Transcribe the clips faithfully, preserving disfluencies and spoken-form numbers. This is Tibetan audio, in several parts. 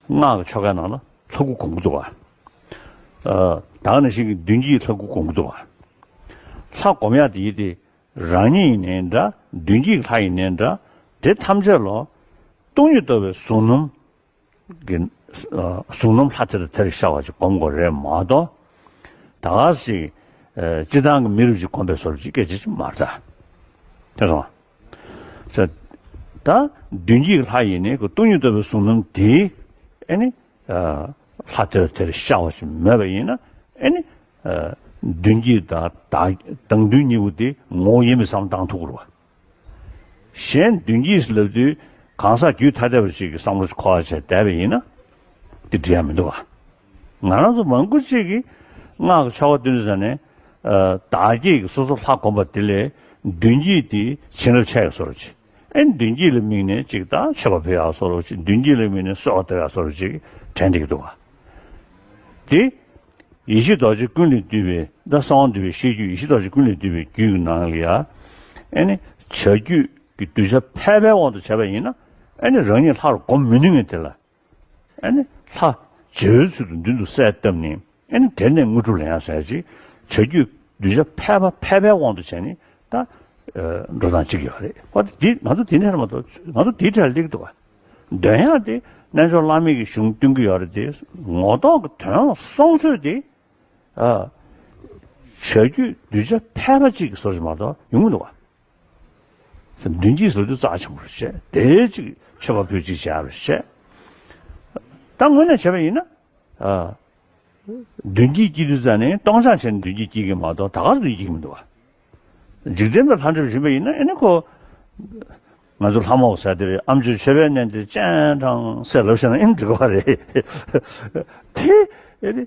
སྔགས་ཀྱི་ཆོ་གའི་ནང་ལ་ལྷ་སྐུ་སྒོམ་གྱི་འདུག་ག་ཨ། ད་ག་ནང་བཞིན་གྱི་མདུན་བསྐྱེད་ལྷ་སྐུ་སྒོམ་གྱི་འདུག་ག་ལྷ་སྒོམ་ཡག་དེ་ཡིན་ཏེ། རང་ཉིད་ཡིན་ནའི་འདྲ། མདུན་བསྐྱེད་ལྷ་ཡིན་ནའི་འདྲ། དེ་ཐམས་ཅད་ལ་སྟོང་ཉིད་རྟོགས་པའི་གཟུང་རྣམ་གྱི། ཨ། གཟུང་རྣམ་ལྷ་དེ་དང་དེར་ཤར་བ་ཅིག་སྒོམ་དགོས་རེད་མ་གཏོགས། ད་ག་ཞིག་ཨ། སྤྱིར་བཏང་གི་མི་རབས་ཅིག་སྒོམ་པའི་བཟོ་འདྲ་ཅིག་སྐད་ཆ་ཅིག་མ་རེད་ད། དེ་སོང་། ས། ད་མདུན་བསྐྱེད་ལྷ་ཡིན་ནའི་ཁོ་སྟོང་ཉིད་རྟོགས་པའི་གཟུང་རྣམ་དེ། ཨེ་ནི། ཨ། ལྷ་དེར་དེར་ཤར་བ་ཞིག་མེད་པ་ཡིན་ན། ཨེ་ནི། ཨ། མདུན་བསྐྱེད་དང་བདག་བདག་མདུན་གཉིས་པོ་དེ་ངོ་བོ་ཡིན་པའི་བསམ་བློ་བཏང་ཐུབ་ཀྱི་རེད་བ། གཞན་མདུན་བསྐྱེད་ཟེར་ལབ་དུས་གང་ཟག་རྒྱུད་ཐ་དད་པ་ཞིག་གི་བསམ་བློ་ཞིག་འཁོར་བ་བྱས་བསྡད་པ་ཡིན་ན། དེ་འགྲིག་ཡ་མི་འདུག་བ། ང་རང་ཚོ་མང་པོ་ཅིག་གིས་སྔགས་ཀྱི་ཆོ་ག་འདོན་དུས་ཙ་ནས། ཨ། བདག་བསྐྱེད་ཀྱི་སོ་སོ་ལྷ་བསྒོམ་པ་དེ་ལས་མདུན་བསྐྱེད་དེ་བྱིན་རླབས་ཆེ་ཡ་བཟོ་འདྲ་ཅིག་ཨེ། མདུན་བསྐྱེད་ལ་དམིགས་ནས་ཅིག་ད་མཆོད་པ་ཕུལ་ཡག་བཟོ་འདྲ་ཅིག་མདུན་བསྐྱེད་ལ་དམིགས་ནས་གསོལ་བ་བཏབ་ཡག་བཟོ་འདྲ་ཅིག་དྲན་བསྡད་ཀྱི་འདུག་བ། དེ་ཡེ་ཤེས་རྡོ་རྗེ་ཀུན་ལས་བཏུས་པའི། ད་གསང་བ་འདུས་པའི་ཤེས་རྒྱུད། ཡེ་ཤེས་རྡོ་རྗེ་ཀུན་ལས་བཏུས་པའི་རྒྱུད་ཀྱི་ནང་ལ་ཡ། ཨེ་ནི་བྱ་རྒྱུད་ཀྱི་གདུལ་བྱ་ཕལ་པའི་དབང་དུ་བྱས་པ་ཡིན་ན། ཨེ་ནི་རང་ཉིད་ལྷར་བསྒོམ་མི་ནུས་མཁན་དེ་ལ། ཨེ་ནི་ལྷ་བྱེ་བའི་ཚུལ་དུ་མདུན་དུ་གསལ་བཏབ་ནས། ཨེ་ནི་དེ་ནས་དངོས་གྲུབ་ལེན་ཡག་ཟེར་ཅིག་བྱ་རྒྱུད་གདུལ་བྱ་ཕལ་པ་ཕལ་པའི་དབང་དུ་བྱས་ནས་ད། ཨ། འགྲོ་སྟངས་གཅིག་ཡོད་རེད། ཨོ། དེ་ང་ཚོ་དེ་འདྲ་མ་གཏོགས་ང་ཚོ་དེའི་གྲས་ལ་སླེབས་ཀྱི་འདུག་བ། འདོན་ཡག་དེ་རྣལ་འབྱོར་བླ་མེད་ཀྱི་གཞུང་སྟོན་གྱི་ཡོད་རེད་དེ། ངོ་ཐོག་གི་དོན་ལ་སོང་ཚོད་དེ། ཨ། བྱ་རྒྱུད་གདུལ་བྱ་ཕལ་པ་གཅིག་གི་བཟོ་འདྲ་ཅིག་མ་གཏོགས་ཡོང་གི་མི་འདུག་བ། མདུན་བསྐྱེད་ཟེར་དུས་རྩ་ཆེན་པོ་རེད་བཤད། དེ་གཅིག་མཆོད་པ་ཕུལ་གཅིག་བྱས་རེད་བཤད། ད་དངོས་གནས་བྱས་པ་ཡིན་ན། ཨ། མདུན་བསྐྱེད་བསྐྱེད་དུས་ཙ་ནས་སྟོང་སྦྱང་བྱས་ནས་མདུན་བསྐྱེད་བསྐྱེད་ཀྱི་མ་གཏོགས་ད་ག་སེ་མདུན་བསྐྱེད་ཀྱི་མི་འདུག་བ། འཇིག་རྟེན་པའི་ལྷ་འདྲེ་བཞིན་པ་ཡིན་ན། ཨེ་ནི་ཁོ། ང་ཚོ་ལྷ་མོ་ཟེར་དེ་རེད། ཨ་མཆོག་མཆོད་པའི་གནས་འདིར་སྤྱན་དྲངས་ཟེར་ལབ་བཞག་ན་ཨེ་ནི་འགྲིག་གི་མ་རེད། དེ། ཨེ་ནི།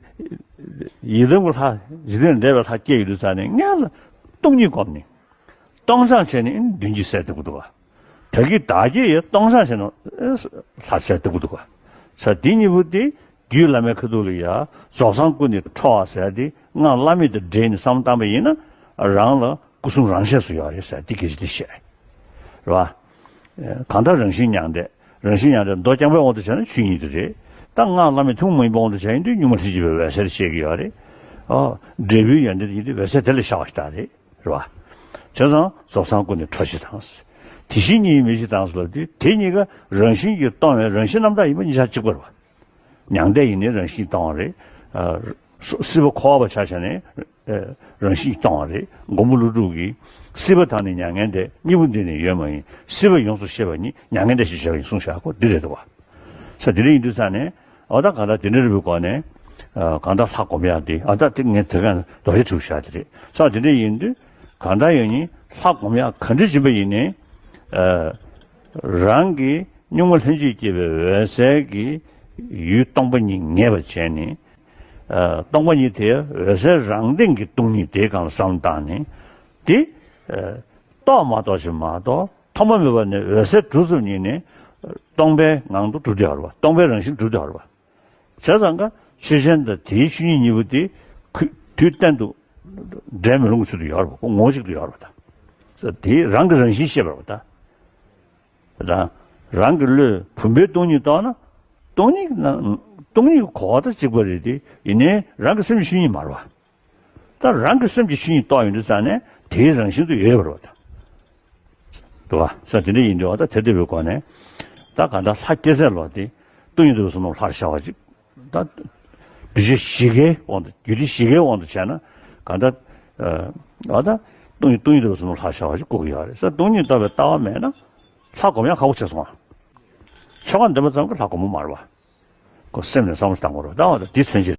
ཡི་དམ་གྱི་ལྷ། འཇིག་རྟེན་ལ་འདས་པའི་ལྷ་བསྐྱེད་ཡོང་དུས་ཙ་ནས་སྔོན་ལ་སྟོང་ཉིད་བསྒོམས་ནས། སྟོང་སྦྱང་བྱས་ནས་མདུན་བསྐྱེད་གསལ་བཏབ་ཀྱི་འདུག་བ། ད་གིན་བདག་བསྐྱེད་ཡང་སྟོང་སྦྱང་བྱས་ནས་ལྷ་གསལ་བཏབ་ཀྱི་འདུག་བ། ས། འདི་གཉིས་པོ་དེ་རྒྱུད་བླ་མའི་ཁ་ཐུག་ལ་ཡ། རྫོགས་སངས་སྐུ་ནི་ཁྲོ་བ་ཟེར་དེ་སྔགས་བླ་མེད་དང་འབྲེལ་ནས་བསམ་བློ་བཏང་པ་ཡིན་ན། རང་ལ་སྐུ་གསུམ་རང་ཤེས་སུ་ཡོད་རེད་ཟེར་དེ་སྐད་ཆ་དེ་བཤད། རེད་བ། གང་ལྟར་རང་བཞིན་མྱང་འདས། རང་བཞིན་མྱང་འདས་མདོ་རྐྱང་པའི་དབང་དུ་བྱས་ན་ཆོས་ཉིད་དེ་རེད། ད་སྔགས་བླ་མེད་ཐུན་མོང་མ་ཡིན་པའི་དབང་དུ་བྱས་ཡིན་དུས་གཉུག་མ་ལྷན་ཅིག་པའི་འོད་གསལ་བཤད་ཀྱི་ཡོད་རེད། ཨོ། འབྲས་བུའི་ཡོན་ཏན་ཡིན་དུས་འོད་གསལ་དེ་ལ་ཤར་བ་ཞིག་ད་རེད། རེད་བ། བྱས་ཙང་རྫོགས་སངས་སྐུ་ནི་ཁྲོ་ཞེས་དང་། དེ་བཞིན་ཉིད་ཡིན་མིན་ཞེས་དང་ཟེར་ལབ་དུས་དེ་གཉིས་ཀ་རང་བཞིན་གྱིས་སྟོང་བའི་རང་བཞིན་རྣམ་དག་ཡིན་པ་གཉིས་ཆ་གཅིག་པ་རེད་བ། མྱང་འདས་ཡིན་ནའི་རང་བཞིན་སྟོང་བ་རེད། ཨ། སྲིད་པ་འཁོར་བ་ཆ་བཞག་ནའི། ཨ། རང་བཞིན་སྟོང་བ་རེད། མགོན་པོ་ཀླུ་སྒྲུབ་ཀྱིས། སྲིད་པ་དང་ནི་མྱ་ངན་འདས། གཉིས་པོ་འདི་ནི་ཡོད་མ་ཡིན། སྲིད་པ་ཡོངས་སུ་ཤེས་པ་ཉིད། མྱ་ངན་འདས་ཞེས་བྱ་བ་ཡིན་གསུངས་བཞག་གོ། འདི་རེད་འདུག་བ། ས། དེ་འདྲ་ཡིན་དུས་ས་ནས། ཨ། ད་གང་ལྟར་དེ་འདྲ་རེད་པའི་སྒོ་ནས། ཨ། གང་ལྟར་ལྷ་སྒོམ་ཡག་དེ། ཨ། ད་དེ་ངས་དེ་ག་རྡོ་རྗེ་དྲིལ་བུ་བཞག་དེ་རེད། ས། དེ་འདྲ་ཡིན་དུས་གང་ལྟར་ཡང་ནི་ལྷ་སྒོམ་ཡག་ག་འདྲ་བྱེད་པ་ཡིན་ནའི། ཨ། རང་གི་གཉུག་མ་ལྷན་ཅིག་སྐྱེས་པའི་འོད་གསལ་གྱི་ཡུལ་སྟོང་པ་ཉིད་ངེས་པར་བྱས་ནས། ཨ། སྟོང་པ་ཉིད་དེ་འོད་གསལ་རང་སྟེང་གི་སྟོང་ཉིད་དེའི་སྒང་ལ་བསམ་བློ་བཏང་ནས། དེ། ཨ། རྟོགས་མ་རྟོགས་ཞིག་མ་གཏོགས། ཐོག་མ་མེད་པ་ནས་འོད་གསལ་གྲུབ་ཙམ་ཉིད་ནས་སྟོང་པའི་ངང་དུ་གྲུབ་བསྡད་ཡོད་རེད་བ། སྟོང་པའི་རང་བཞིན་གྲུབ་བསྡད་ཡོད་རེད་བ། བྱས་ཙང་ཀ་ཆོས་ཅན་དང་དེའི་ཆོས་ཉིད་གཉིས་པོ་དེ་ཁུ་དུས་གཏན་དུ་འབྲལ་མི་རུང་བའི་ཚུལ་དུ་ཡོད་རེད་བ། ངོ་བོ་གཅིག་ཏུ་ཡོད་རེད་བ་ད། དེ་རང་གི་རང་བཞིན་ཤེས་པ་རེད་བ་ད། ད་རང་གི་བློས་བུམ་པའི་སྟོང་ཉིད་རྟོགས་ན། སྟོང་ཉིད་ཀྱི་ནང་སྟོང་ཉིད་ཀྱི་གོ་བ་དང་གཅིག་པ་རེད་དེ། ཡིན་ནའི་རང་གི་སེམས་ཀྱི་ཆོས་ཉིད་མ་རེད་བ། ད་རང་གི་སེམས་ཀྱི་ཆོས་ཉིད་རྟོགས་ཡོང་དུས་ཙང་ནས་དེའི་རང་བཞིན་དུ་ཡོད་པར་བ་དང་། འདུག་བ། ས། དེ་འདྲ་ཡིན་དུས་བ་ད་དེ་ལྟ་བུའི་སྒོ་ནས། ད་གང་ལྟར་ལྷ་སྐྱེ་ཚད་ལོ་དེ་སྟོང་ཉིད་རྟོགས་པའི་བསམ་བློ་ལྷར་ཤར་བ་ཅིག་ད་གདུལ་བྱ་བཞི་གའི་དབང་དུ། རྒྱུད་སྡེ་བཞི་གའི་དབང་དུ་བྱས་ན་གང་ལྟར། ཨ། ད་སྟོང་ཉིད་སྟོང་ཉིད་རྟོགས་པའི་བསམ་བློ་ལྷར་ཤར་བ་ཅིག་དགོས་ཀྱི་ཡོད་རེད། ས། སྟོང་ཉིད་རྟོགས་པའི་ལྟ་བ་མེད་ན་ལྷ་སྒོམ་ཡག་ཁག་པོ་ཆགས་སོང་བ། ཆོ་ག་འདོན་པ་ཙམ་གྱིས་ལྷ་སྒོམ་པ་མ་རེད་བ། ཁོ་སེམས་ནས་བསམ་བློ་བཏང་དགོས་རེད། ད་བ་ད་འདི་མཚོན་བྱེད།